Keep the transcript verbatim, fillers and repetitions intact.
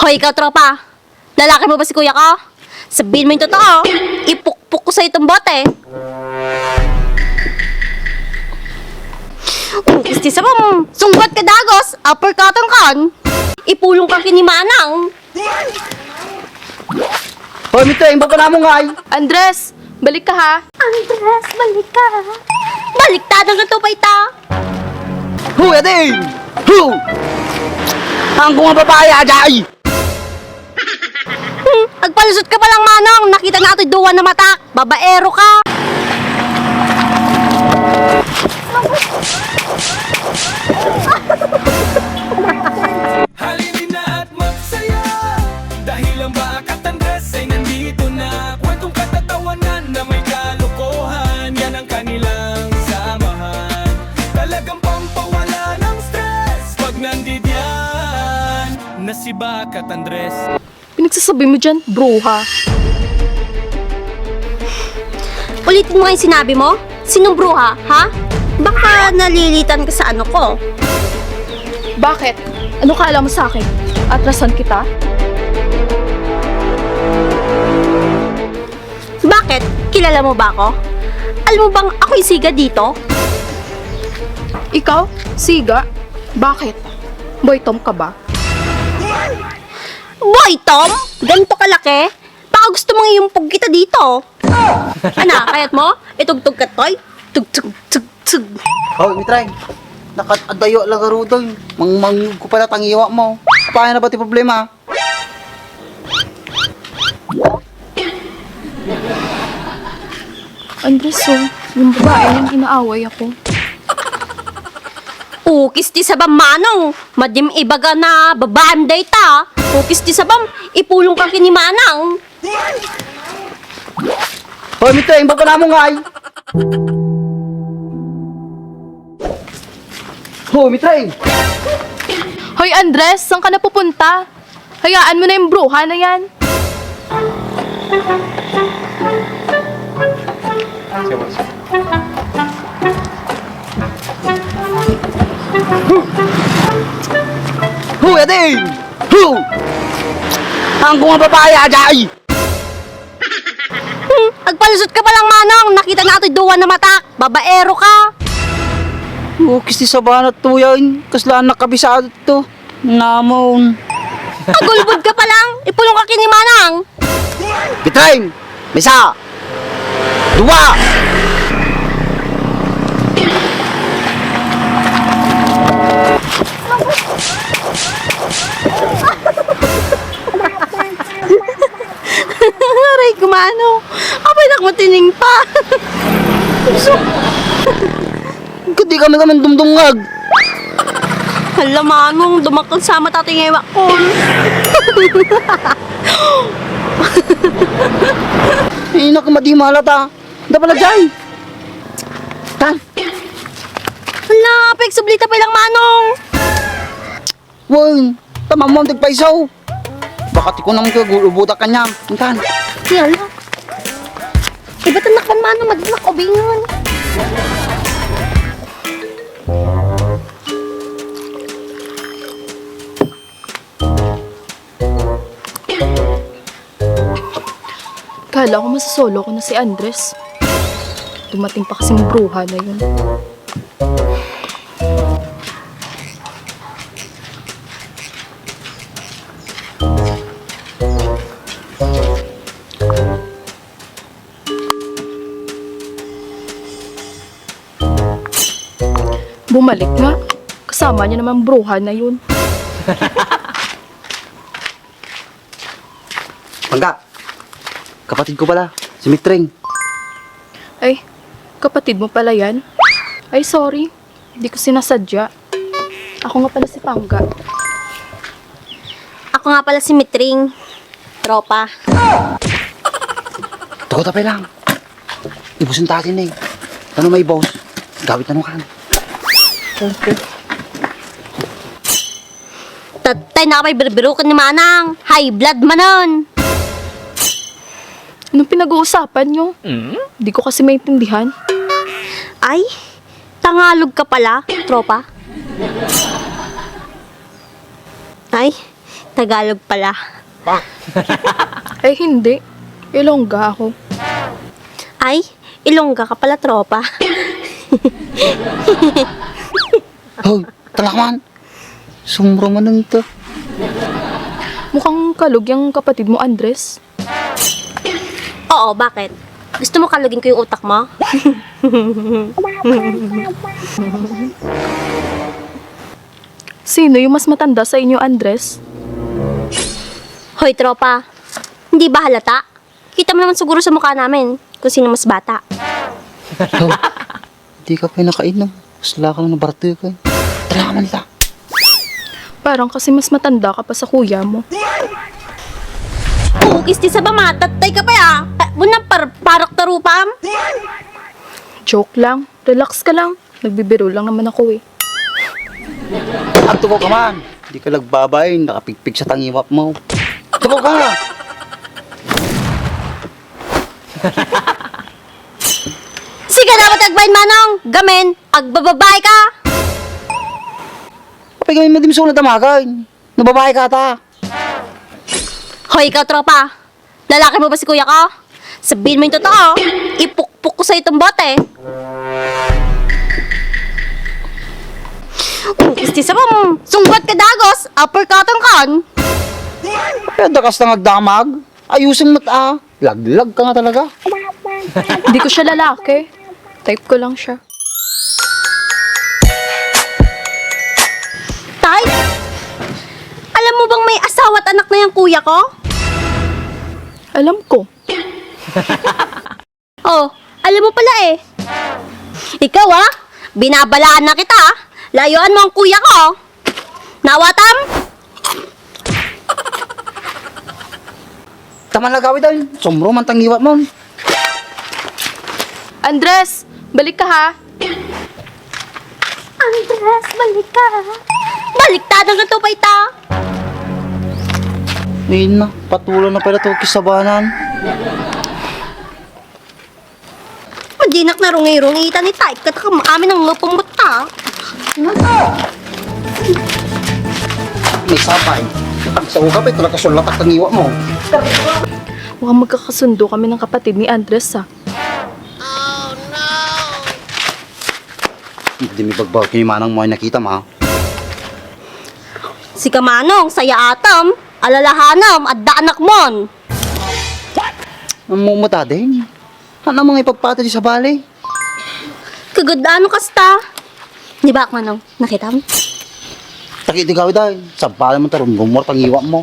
O ikaw, tropa, lalaki mo ba si kuya ko? Sabihin mo yung totoo. Ipukpok ko sa'yo itong bote. Kung kisti sa mong sungbat ka dagos, uppercutan kan. Ipulong ka kini Manang. Hoy, Mitreng, baka namong ngay. Andres, balik ka ha. Andres, balik ka. Baliktad ang ito pa ita. Hoy, ading! Hu! Ang kung ang babae, ajay! Hmm, agpalusot ka pa lang, Manong. Nakita na ato'y duwa na matak. Babaero ka. Halina at magsaya dahil ang Bakat Andres ay nandito na. Kwentong katatawanan na may kalokohan, yan ang kanilang samahan. Talagang pampawala ng stress pag nandidiyan na si Bakat Andres. Pinagsasabi mo dyan, bruha. Ulitin mo nga yung sinabi mo? Sinong bruha, ha? Baka nalilitan ka sa ano ko. Bakit? Ano kala mo sa akin? Atrasan kita? Bakit? Kilala mo ba ako? Alam mo bang ako'y siga dito? Ikaw? Siga? Bakit? Boy Tom ka ba? Boy Tom? Ganto kalaki? Baka gusto mong iumpog kita dito. Ana, kayat mo? Itugtog ka, toy? Tug, tug, tug, tug. Oh, Mitray. Nakat-, adayo lang, Rudoy. Mang-, mangngeg ko pala tangiwa mo. Paano na ba ti problema? Andres, oh, yung babae yung inaaway ako. Ukis ti saba, Manong. Madim ibaga na babaem dayta. Ukis ti sabam, ipulong ka kini Manang. Hoy, Mitray, ang baba namong ngay. Hoy, Mitray. Hoy, Andres, saan ka napupunta? Hayaan mo na yung bruha na yan. Hoy, ading! Hu! Ang kung ang babae, ajay! Hmm, agpalusot ka pa lang, Manong. Nakita na ato'y duwa na matak. Babaero ka. Ukis ti sabana to yan. Kasla nakabisado to. Namon. Agulbod ka pa lang. Ipulong ka kini Manang. Bitrain! Misa! Dua! Aray ko, Mano. Apay nak matining pa. Kadi kami kami dumdungag. Hala, Manong, dumakkel sa mata ti ngewak ko. Ay, nak, madi malata. Da pala, Jay. Tan. Hala, pagsublita pa lang, Manong. Wen, tamamon ti payso. Baka ti kunam ko, gulubutak kanya. Intan. Yala. Iba tanak man mano, madulak o bingon. Kala ko masasolo ko na si Andres. Dumating pa kasing bruha na yun. Bumalik nga. Kasama niya naman bruha na yun. Pangga, kapatid ko pala, si Mitring. Ay, kapatid mo pala yan? Ay, sorry. Hindi ko sinasadya. Ako nga pala si Pangga. Ako nga pala si Mitring. Tropa. Tugot, apay lang. Ibuson ta atin eh. Tano may boss. Gawit tano kan. Okay. Tatay na kapay birbirukan ni Manang. High blood manon. Anong pinag-uusapan nyo? Di ko kasi maintindihan. Ay, Tagalog ka pala, tropa. Ay, Tagalog pala. Ay, hindi. Ilongga ako. Ay, Ilongga ka pala, tropa. Hoy, talakman! Sumro man ta. Mukhang kalog yung kapatid mo, Andres. Oo, bakit? Gusto mo kalugin ko yung utak mo? Sino yung mas matanda sa inyo, Andres? Hoy, tropa. Hindi ba halata? Kita mo naman siguro sa mukha namin kung sino mas bata. Oh, di ka pa nakainom. Mas laka na barto ka. Tara ka man ta. Parang kasi mas matanda ka pa sa kuya mo. Pugis ti saba, matatay ka pa ya. Muna par parak tarupam. Joke lang. Relax ka lang. Nagbibiro lang naman ako eh. Agtukaw ka man. Di ka nagbabain, nakapigpig sa tangiwap mo. Agtukaw ka! Sige, dapat agbain, Manong. Gamin, agbababae ka. Apay gamin mo di mo suna damagan. Nababae ka ta. Hoy, ikaw, tropa. Lalaki mo ba si kuya ko? Sabihin mo yung totoo. Ipukpok ko sa'yo itong bote. Kung isti sa mo, sungbat ka dagos, uppercut kan. Kaya dakas na agdamag. Ayusin mo ta. Laglag ka nga talaga. Hindi ko siya lalaki. Type ko lang siya. Tay? Alam mo bang may asawa at anak na yung kuya ko? Alam ko. Oh, alam mo pala eh. Ikaw ah, binabalaan na kita ah. Layuan mo ang kuya ko. Nawatam? Taman lagawid ay, sumro man tangiwat mo. Andres, balik ka ha. Andres, balik ka. Baliktad ang ito pa ita. Ngayon na, patulan na pala ito kisabanan. Madinak na rungi-rungi, ita ni Tay, katakam amin ang ngupong buta. May sabay. Pag sa ugap, ito nagkasulatak ang iwa mo. Mukhang magkakasundo kami ng kapatid ni Andres, ah. Hindi mi bagbaw kay manang mo ay nakita ma. Si Kamanong, saya atam, alalahanam, adda anak mon. Ang mumata din. Ano mga ipagpata di sa bali? Kagad ano kasta? Di ba, Manong? Nakita mo? Takit di gawid ay. Sa bali mo tarong rumor pangiwa mo.